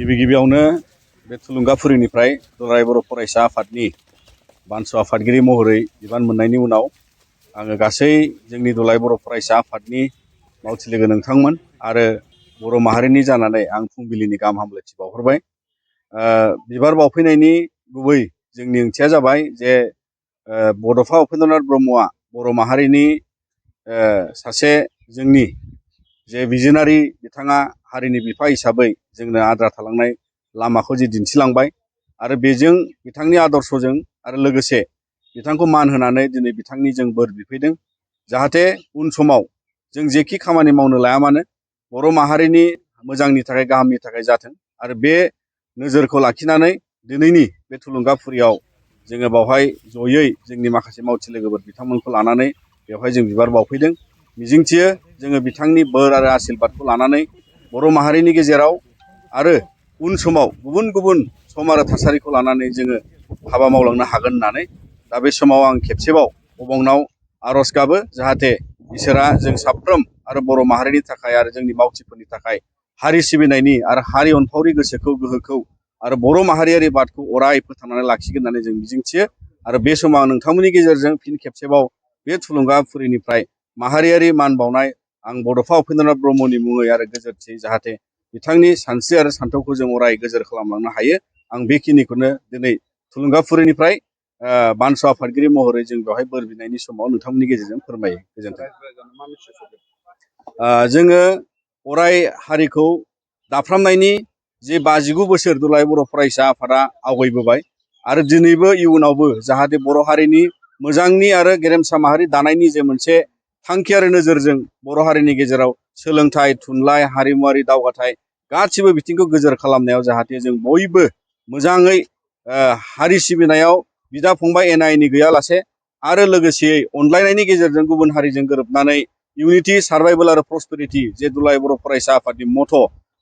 गिबि गिबियावनो बे थुलुंगाफुरिनिफ्राय दुलाराय बर' फरायसा आफादनि बानसु आफादगिरि महरै बिबान मोननायनि उनाव आङो गासै जोंनि दुलाराय बर' फरायसा आफादनि मावथि लोगो नोंथांमोन आरो बर' माहारिनि जानानै आं फुंबिलिनि गाहाम हामलायथि बावहरबाय। बिबार बावफैनायनि गुबै जोंनि ओंथिया जाबाय जे बड'फा उपेन्द्रनाथ ब्रह्मआ बर' माहारिनि सासे जोंनि जे बिजिनारि बिथाङा हारिनि बिफा हिसाबै जोंनो आद्रा थालांनाय लामाखौ जि दिन्थिलांबाय आरो बेजों बिथांनि आदर्शजों आरो लोगोसे बिथांखौ मान होनानै दिनै बिथांनि जों बोर बिफैदों जाहाथे उन समाव जों जेखि खामानि मावनो लाया मानो बर' माहारिनि मोजांनि थाखाय गाहामनि थाखाय जाथों आरो बे नोजोरखौ लाखिनानै दिनैनि बे थुलुंगाफुरियाव जोङो बावहाय जयै जोंनि माखासे मावथि लोगोफोर बिथांमोनखौ लानानै बेवहाय जों बिबार बावफैदों। मिजिंथियो जोङो बिथांनि बोर आरो आशीर्बादखौ लानानै बर' माहारिनि गेजेराव आरो उन समाव गुबुन गुबुन सम आरो थासारिखौ लानानै जोङो हाबा मावलांनो हागोन होननानै दा बे समाव आं खेबसेबाव अबंनाव आर'ज गाबो जाहाथे इसोरा जों साफ्रोम आरो बर' माहारिनि थाखाय आरो जोंनि मावथिफोरनि थाखाय हारि सिबिनायनि आरो हारि अनफावरि गोसोखौ गोहोखौ आरो बर' माहारियारि बादखौ अराय फोथांनानै लाखिगोन होननानै जों मिजिंथियो आरो बे समाव नोंथांमोननि गेजेरजों फिन खेबसेबाव बे थुलुंगाफुरिनिफ्राय माहारियारि मान बावनाय आं बड'फा उपेन्द्रनाथ ब्रह्मनि मुङै आरो गोजोरथि जाहाथे बिथांनि सानस्रि आरो सान्थौखौ जों अराय गोजोर खालामलांनो हायो आं बेखिनिखौनो दिनै थुलुंगाफुरिनिफ्राय बानसु आफादगिरि महरै जों बेवहाय बोर बिनायनि समाव नोंथांमोननि गेजेरजों फोरमायो। गोजोन्थों। जोङो अराय हारिखौ दाफ्रामनायनि जे 59 बोसोर दुलाराय बर' फरायसा आफादा आवगायबोबाय आरो दिनैबो इयुनावबो जाहाथे बर' हारिनि मोजांनि आरो गेरेमसा माहारि दानायनि जे मोनसे थांखि आरो नोजोरजों बर' हारिनि गेजेराव सोलोंथाइ थुनलाइ हारिमुवारि दावगाथाय गासिबो बिथिंखौ गोजोर खालामनायाव जाहाथे जों बयबो मोजाङै हारि सिबिनायाव बिदा फंबाय एना एनि गैयालासे आरो लोगोसेयै अनलायनायनि गेजेरजों गुबुन हारिजों गोरोबनानै इउनिटि सार्भाइभेल आरो प्रस्पेरिटि जे दुलाराय बर' फरायसा आफादनि मथ'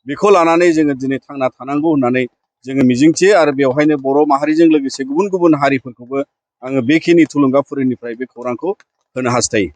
बेखौ लानानै जोङो दिनै थांना थानांगौ होननानै जोङो मिजिंथियो आरो बेवहायनो बर' माहारिजों लोगोसे गुबुन गुबुन हारिफोरखौबो आङो बेखिनि थुलुंगाफुरिनिफ्राय बे खौरांखौ होनो हास्थायो।